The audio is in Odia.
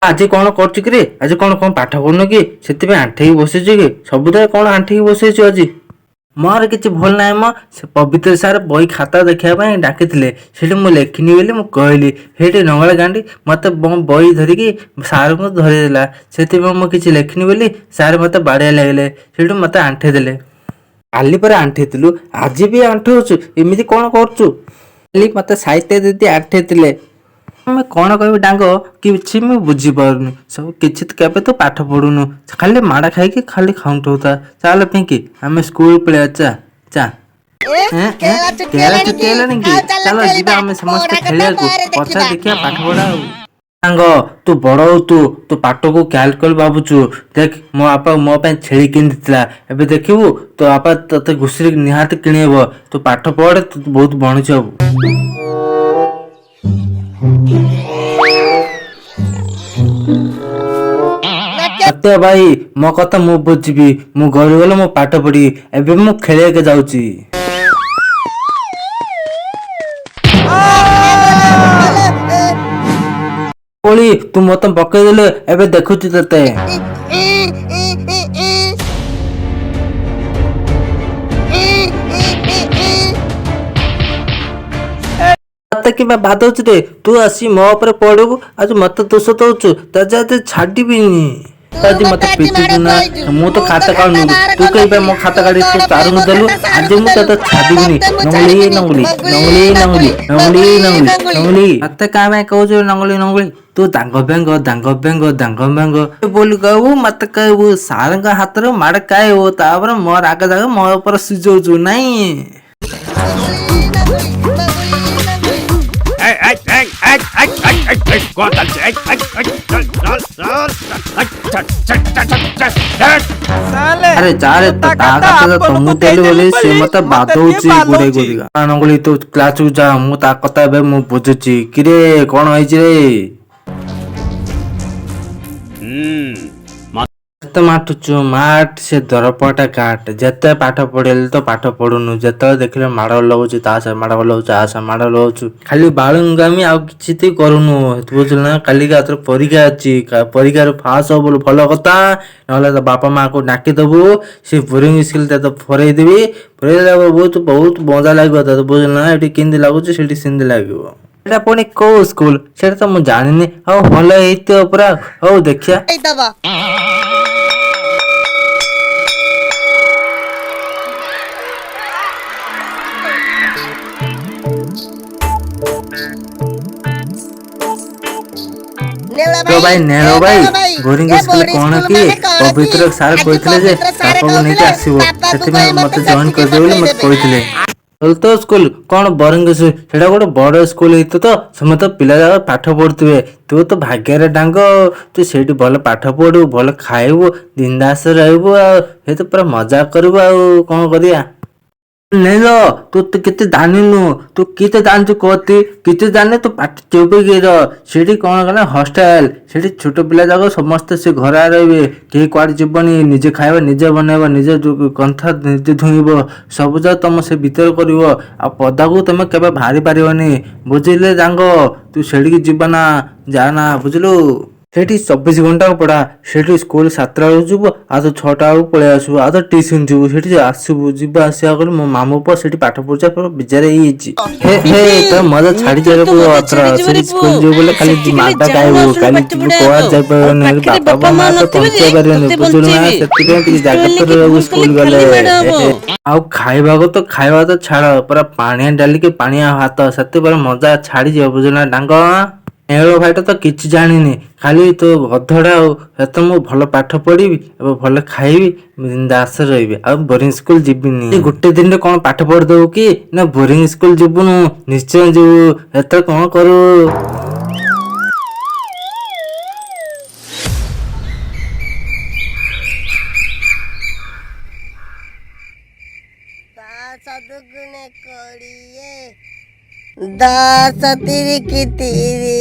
ଆଜି କଣ କରୁଛୁ କିରେ? ଆଜି କଣ କଣ ପାଠ ପଢୁନୁ କି? ସେଥିପାଇଁ ଆଣ୍ଠେଇକି ବସିଛୁ କି? ସବୁଥିରେ କଣ ଆଣ୍ଠେଇକି ବସେଇଛୁ ଆଜି? ମୋର କିଛି ଭୁଲ ନାହିଁ ମ। ସେ ପବିତ୍ର ସାର୍ ବହି ଖାତା ଦେଖିବା ପାଇଁ ଡାକିଥିଲେ, ସେଠି ମୁଁ ଲେଖିନି ବୋଲି ମୁଁ କହିଲି। ସେଇଠି ନଙ୍ଗଳା ଗାଣ୍ଡି ମୋତେ ମୋ ବହି ଧରିକି ସାର୍ଙ୍କୁ ଧରେଇଦେଲା। ସେଥିପାଇଁ ମୁଁ କିଛି ଲେଖିନି ବୋଲି ସାର୍ ମୋତେ ବାଡ଼େଇ ଲାଗିଲେ, ସେଇଠୁ ମୋତେ ଆଣ୍ଠେଇ ଦେଲେ। କାଲି ପରା ଆଣ୍ଠେଇଥିଲୁ, ଆଜି ବି ଆଣ୍ଠଉଛୁ, ଏମିତି କଣ କରୁଛୁ? କାଲି ମୋତେ ସାହିତ୍ୟ ଦିଦି ଆଣ୍ଠେଇଥିଲେ। ଆମେ କଣ କହିବି ଡାଙ୍ଗ, କିଛି ମୁଁ ବୁଝିପାରୁନି। ସବୁ କିଛି ତ କେବେ ତୁ ପାଠ ପଢୁନୁ, ଖାଲି ମାଡ଼ ଖାଇକି ଖାଲି ଖାଉଁଠଉଥା। ଚାଲ ପିଙ୍କି, ଆମେ ସ୍କୁଲ ପଳେଇବା। ଚା ଚା। ଏ ଖେଳ ଛୁଟି ଖେଳ ହେଲାଣି ଛୁଟି କି? ହେଲାଣି କି? ଆଉ ଚାଲ ଚାଲ ଯିବା ଖେଳିବା, ଆମେ ସମସ୍ତେ ପଢା କଥା ଖେଳିବାକୁ, ପରେ ପଛରେ ଦେଖିବା। ଦେଖିବା ପାଠ ପଢା। ଆଉ ସାଙ୍ଗ, ତୁ ବଡ ହଉ, ତୁ ତୁ ପାଠକୁ କ୍ୟାଲକୁଲ ଭାବୁଛୁ। ଦେଖ, ମୋ ବାପା ମୋ ପାଇଁ ଛେଳି କିଣିଥିଲା, ଏବେ ଦେଖିବୁ ତୋ ବାପା ତତେ ଘୁଷୁରି ନିହାତି କିଣେଇବ। ତୁ ପାଠ ପଢ, ତୁ ବହୁତ ମଣିଷ ହବୁ। ନାଚ। ସତ୍ୟ ଭାଇ, ମୋ କଥା ମୁଁ ବୁଝିବି। ମୁଁ ଘରୁ ଗଲେ ମୁଁ ପାଠ ପଢିବି, ଏବେ ମୁଁ ଖେଳିବାକୁ ଯାଉଛି। କୋଳି, ତୁ ମତେ ପକେଇଦେଲେ, ଏବେ ଦେଖୁଛି ତତେ। ମତେ କିମ୍ବା ବାଧଉଛୁ ରେ? ତୁ ଆସି ମୋ ଉପରେ ପଡିବୁ, ଆଜି ମତେ ଦୋଷ ଦଉଛୁ? ତା ଯା ଛାଡିବିନି। ତୁ ଆଜି ମତେ ମତେ ଆଜି ମାଡ଼ ପିଟୁଛୁ ନା? ଖାଇଛୁ। ମୁଁ ତ ମୁଁ ତ ଖାତା ଖାତା କାଢୁନି, ବାହାର ତୁ କେହି କରିନଥିଲି, ମୋ ଖାତା ତୁ କାଢି ତୁ କଣ ପାଇଁ ସାରଙ୍କୁ ମୋ ଦେଲୁ? ଖାତା ଆଜି ସାରଙ୍କୁ ମୁଁ ଦେଲୁ? ତତେ ଛାଡିବିନି। ତତେ ମୁଁ ନଙ୍ଗୁଳି ଛାଡିବିନି। ନଙ୍ଗୁଳି ମଙ୍ଗୁଳି ନଙ୍ଗୁଳି ନଙ୍ଗୁଳି ନଙ୍ଗୁଳି ନଙ୍ଗୁଳି ମଙ୍ଗୁଳି ନଙ୍ଗୁଳି ନଙ୍ଗୁଳି। ନଙ୍ଗୁଳି। ମତେ କାଁ ପାଇଁ କହୁଛୁ ନଙ୍ଗୁଳି ନଙ୍ଗୁଳି? ତୁ ଦାଙ୍ଗ ବେଙ୍ଗ ଦାଙ୍ଗ ବେଙ୍ଗ ଦାଙ୍ଗ ବେଙ୍ଗ ବୋଲି କହିବୁ, ମତେ କହିବୁ, ସାରଙ୍କ ହାତରୁ ମାଡ ଖାଇବୁ, ତାପରେ ମୋ ରାଗ ଯାକ ମୋ ଉପରେ ସୁଝଉଛୁ ନାଇଁ? ମଙ୍ଗୁଳି ନଙ୍ଗୁଳି ମଙ୍ଗୁଳି ନଙ୍ଗୁଳି। ଆରେ ଚାରେ, ତା କଥା ତ ମୁଁ ଦେଲି ବୋଲି ସେ ମତେ ବାଧଉଛି ଗୁଡେଇ ଗୁଡିକା। ନଙ୍ଗୁଳି, ତୁ କ୍ଲାସକୁ ଯା, ମୁଁ ତା କଥା ଏବେ ମୁଁ ବୁଝୁଛି। କିରେ, କଣ ହେଇଛି ରେ? ଯେତେ ମାଟୁଛୁ ମାଟ, ସେ ଦରପଟା କାଟ। ଯେତେ ପାଠ ପଢିଲେ ତ ପାଠ ପଢୁନୁ, ଯେତେବେଳେ ଦେଖିଲେ ମାଡ଼ ଲଗାଉଛୁ, ତା ସହ ମାଡ଼ ଲଗାଉଛୁ, ଆ ସହ ମାଡ଼ ଲଗାଉଛୁ, ଖାଲି ବାଳୁଙ୍ଗାମି, ଆଉ କିଛି ତୁ କରୁନୁ, ବୁଝିଲୁ ନା? କାଲିକା ତୋର ପରୀକ୍ଷା ଅଛି, ପରୀକ୍ଷାରୁ ପାସ୍ ହବୁ ବୋଲି ଭଲ କଥା, ନହେଲେ ତୋ ବାପା ମାଆକୁ ଡାକିଦବୁ, ସେ ବୋରିଂ ସ୍କୁଲ ତତେ ଫରେଇ ଦେବି। ଫରେଇ ଦେଲା ପରେ ବହୁତ ବହୁତ ମଜା ଲାଗିବ ତତେ, ବୁଝିଲୁ ନା? ଏଠି କେମିତି ଲାଗୁଛି ସେଠି ସେମିତି ଲାଗିବ। ଏଟା ପୁଣି କୋଉ ସ୍କୁଲ, ସେଟା ତ ମୁଁ ଜାଣିନି। ହଉ, ଭଲ ହେଇଥିବ ପୁରା। ହଉ ଦେଖିବା। ହେଇଦବ। ନେଉଳ ତ ଭାଇ, ଭାଇ, ଏ ନେଳ ଭାଇ, ନେଉଳ ଭାଇ, ବୋରିଂ ଏ ସ୍କୁଲ ବୋରିଂ କଣ ସ୍କୁଲ କି? ମାନେ କଣ କି? ପବିତ୍ର ସାର୍ ଆଜି କହିଥିଲେ ଯେ ପବିତ୍ର ସାର୍ ବାପାକୁ ନେଇକି କହୁଥିଲେ ଆସିବ, ବାପାକୁ ସେଥିପାଇଁ କହି ମତେ ମତେ ଜଏନ ସେଠିକି କରିଦେବେ ବୋଲି ମତେ ପଠେଇଦେବେ। କହିଥିଲେ। ତ ସ୍କୁଲ କଣ ବୋରିଂ ସ୍କୁଲ? ସେଟା ଗୋଟେ ବଡ ସ୍କୁଲ ହେଇଥିବ ତ, ସମସ୍ତେ ପିଲା ଯାକ ପାଠ ପଢୁଥିବେ। ତୁ ତ ଭାଗ୍ୟରେ ଡାଙ୍ଗ, ତୁ ସେଇଠି ଭଲ ପାଠ ପଢିବୁ, ଭଲ ଖାଇବୁ, ବିନ୍ଦାସ ରହିବୁ, ଆଉ ସେ ତ ପୁରା ମଜା କରିବୁ। ଆଉ କଣ କରିବା? ନେଲ, ତୁ ତ କେତେ ଜାଣିନୁ, ତୁ କେତେ ଜାଣିଛୁ କହତି? କିଛି ଜାଣିନି, ତୁ ପାଟି ଚୁପିକି ରହ। ସେଠି କଣ କଲା ହଷ୍ଟେଲ, ସେଠି ଛୋଟ ପିଲା ଯାକ ସମସ୍ତେ ସେ ଘରେ ରହିବେ, କେହି କୁଆଡେ ଯିବନି। ନିଜେ ଖାଇବ, ନିଜେ ବନେଇବ, ନିଜ କନ୍ଥା ନିଜେ ଧୋଇବ, ସବୁ ଯାକ ତମ ସେ ଭିତରେ କରିବ, ଆଉ ପଦାକୁ ତମେ କେବେ ବାହାରି ପାରିବନି, ବୁଝିଲେ ସାଙ୍ଗ? ତୁ ସେଠିକି ଯିବ ନା ଯା ନା, ବୁଝିଲୁ? ସେଠି 24 ଘଣ୍ଟା ପଢା। ସେଠି ସ୍କୁଲ 7ଟା ବେଳକୁ ଯିବୁ, ଆଉ ତ 6ଟା ବେଳକୁ ପଳେଇ ଆସିବୁ, ଆଉ ତ ଟିଉସନ ଯିବୁ, ସେଠି ଆସିବୁ, ଯିବା ଆସିବା କରି। ମୋ ମାମୁଁ ପୁଅ ସେଠି ପାଠ ପଢୁଛି, ପୁରା ବିଜାର ହେଇଯାଇଛି। ହେ ହେ, ପିପି, ତ ମଜା ମୁଁ ଛାଡି ତ ଯିବାକୁ ତୋ ମଜା ଅତ୍ର ଛାଡିଯିବ ସେଠି ରେ ସ୍କୁଲ ପୁଅ। ଯିବୁ ବୋଲେ ଖାଲି ସେଠି ଖାଲି ମାଡ ଜାଉ ଖାଇବୁ, ଆସୁନୁ କାଲି ପାଠ ଯିବୁ, ପଢିବାକୁ। କୁଆଡେ ଆଉ ଯାଇପାରିବନି। ପାଖରେ ବାପା ବାପା ମା ମା ତ ନଥିବେ ଯେ ବଞ୍ଚେଇ ପାରିବେନି, ତତେ ବୁଝିଲୁ ନା? ବଞ୍ଚେଇବେ। ସେଥିପାଇଁ ଟିକେ ଦୁଷ୍ଟ ଜାଗ୍ରତ ହେଲେ କି ରହିବୁ ଭୁଲ ସ୍କୁଲ କଲେ ଗଲେ। ଖାଲି ମାଡ଼ ହବ। ଆଉ ଖାଇବାକୁ ତ ଖାଇବା ତ ଛାଡ, ପୁରା ପାଣିଆ ଡାଲିକି ପାଣିଆ ଭାତ, ସେଥିପାଇଁ ମଜା ଛାଡିଯିବ, ବୁଝିଲୁ ନା ଡାଙ୍ଗ? ନେଉଳ ଭାଇଟା ତ କିଛି ଜାଣିନି, ଖାଲି ତୋ ଗଧଟା। ଆଉ ଏତ ମୁଁ ଭଲ ପାଠ ପଢିବି ଏବଂ ଭଲ ଖାଇବି, ବିନ୍ଦାସ ରହିବି, ଆଉ ବୋରିଂ ସ୍କୁଲ ଯିବିନି। ଗୋଟେ ଦିନରେ କଣ ପାଠ ପଢିଦବୁ କି ନା ବୋରିଂ ସ୍କୁଲ ଯିବୁନୁ? ନିଶ୍ଚୟ ଯିବୁ। ଏଥର କଣ କରୁ? 10 ଦୁଗୁଣେ 20, 10 ତିରିକି 30।